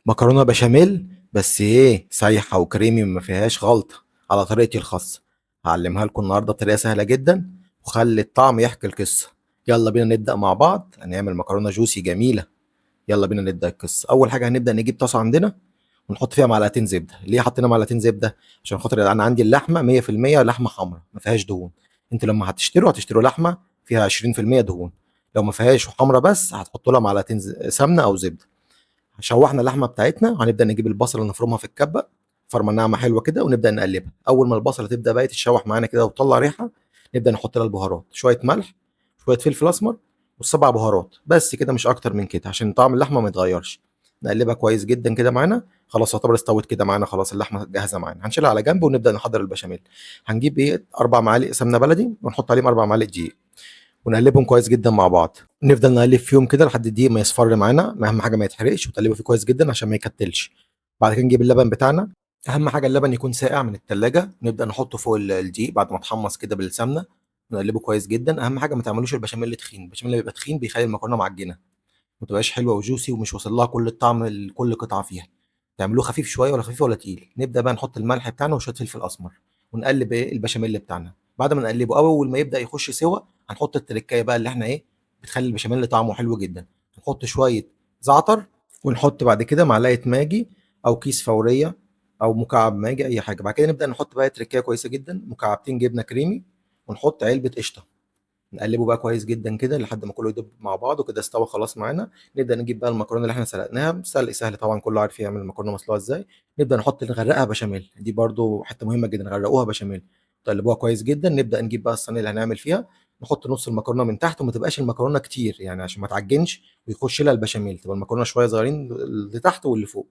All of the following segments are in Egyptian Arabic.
مكرونه بشاميل بس ايه، سايحه وكريمي ما فيهاش غلطه، على طريقتي الخاصة. هعلمها لكم النهارده بطريقة سهلة جدا وخلي الطعم يحكي القصة. يلا بينا نبدا مع بعض، هنعمل مكرونه juicy جميلة. يلا بينا نبدا القصة. اول حاجة هنبدا نجيب طاسه عندنا ونحط فيها معلقتين زبدة. ليه حطينا معلقتين زبدة؟ عشان خاطر انا عندي اللحمة 100% لحمه حمراء ما فيهاش دهون. انتوا لما هتشتروا لحمه فيها 20% دهون، لو ما فيهاش وحمراء بس هتحطوا لها معلقتين سمنه او زبدة. شوحنا اللحمة بتاعتنا، هنبدا نجيب البصله نفرمها في الكبه فرمه ناعمة حلوة كده، ونبدا نقلبها. اول ما البصله تبدا بقى تتشوح معانا كده وتطلع ريحه، نبدا نحط لها البهارات، شوية ملح، شوية فلفل اسمر، والسبع بهارات بس كده، مش اكتر من كده عشان طعم اللحمة ما يتغيرش. نقلبها كويس جدا كده معانا، خلاص يعتبر استوت كده معانا، خلاص اللحمة جاهزة معانا. هنشيلها على جنب ونبدا نحضر البشاميل. هنجيب ايه، 4 معالق سمنه بلدي ونحط عليهم 4 معالق دقيق ونقلبهم كويس جدا مع بعض. نفضل نقلب فيهم كده لحد الدقيق ما يصفر معانا، اهم حاجة ما يتحرقش، وتقلبه فيه كويس جدا عشان ما يكتلش. بعد كده نجيب اللبن بتاعنا، اهم حاجة اللبن يكون ساقع من التلاجة، نبدا نحطه فوق الدقيق بعد ما اتحمص كده بالسمنه، نقلبه كويس جدا. اهم حاجة ما تعملوش البشاميل تخين، البشاميل اللي بيبقى تخين بيخلي المكرونه معجنه، ما تبقاش حلوة وجوسي ومش واصل لها كل الطعم لكل قطعه فيها. تعملوه خفيف شوية ولا خفيف ولا تقيل. نبدا بقى نحط الملح بتاعنا وشوية فلفل اسمر ونقلب ايه البشاميل بتاعنا. بعد ما نقلبه اول ما يبدا يخش سوا، هنحط التركايه بقى اللي احنا ايه بتخلي البشاميل طعمه حلو جدا. نحط شوية زعتر، ونحط بعد كده معلقه ماجي او كيس فورية او مكعب ماجي اي حاجة. بعد كده نبدا نحط بقى تركايه كويسة جدا، مكعبتين جبنه كريمي، ونحط علبة قشطه. نقلبه بقى كويس جدا كده لحد ما كله يدب مع بعضه كده، استوى خلاص معانا. نبدا نجيب بقى المكرونه اللي احنا سلقناها، سلق سهل طبعا كله عارف يعمل المكرونه مسلوقة ازاي. نبدا نحط نغرقها بشاميل، دي برده حتة مهمة جدا، غرقوها بشاميل، تقلبوها كويس جدا. نبدا نجيب بقى الصينية اللي هنعمل فيها، نحط نص المكرونه من تحت، وما تبقاش المكرونه كتير يعني عشان ما تعجنش ويخش لها البشاميل، تبقى المكرونه شوية صغيرين اللي تحت واللي فوق.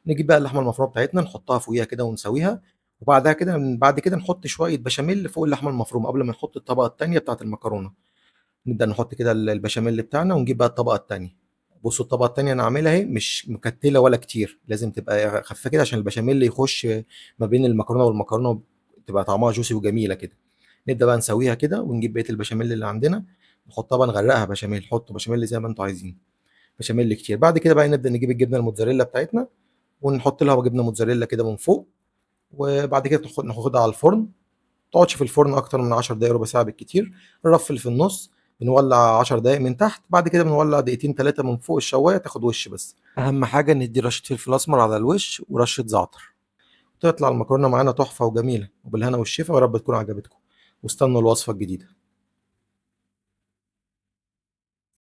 نجيب بقى اللحمة المفرومه بتاعتنا نحطها فوقيها كده ونسويها، وبعدها كده بعد كده نحط شوية بشاميل فوق اللحمة المفرومه قبل ما نحط الطبقة الثانية بتاعه المكرونه. نبدا نحط كده البشاميل بتاعنا ونجيب بقى الطبقة الثانية. بصوا الطبقة الثانية انا عاملها اهي مش مكتله ولا كتير، لازم تبقى خفيفة كده عشان البشاميل يخش ما بين المكرونه والمكرونه، تبقى طعمها جوسي وجميلة كده. نبدا بقى نسويها كده ونجيب بقية البشاميل اللي عندنا نحطها بقى، نغرقها بشاميل، حطوا بشاميل زي ما انتوا عايزين، بشاميل كتير. بعد كده بقى نبدا نجيب الجبنة الموتزاريلا بتاعتنا ونحط لها جبنه موتزاريلا كده من فوق، وبعد كده ناخدها على الفرن. ما تقعدش في الفرن اكتر من 10 دقايق ربع ساعة بالكتير. الرف اللي في النص بنولع 10 دقايق من تحت، بعد كده بنولع دقيقتين 3 من فوق الشوايه تاخد وش بس. اهم حاجة ندي رشه فلفل اسمر على الوش ورشه زعتر، تطلع المكرونه معانا تحفة وجميلة. وبالهنا والشفا، ويا رب تكون عجبتكم، واستنوا الوصفة الجديدة.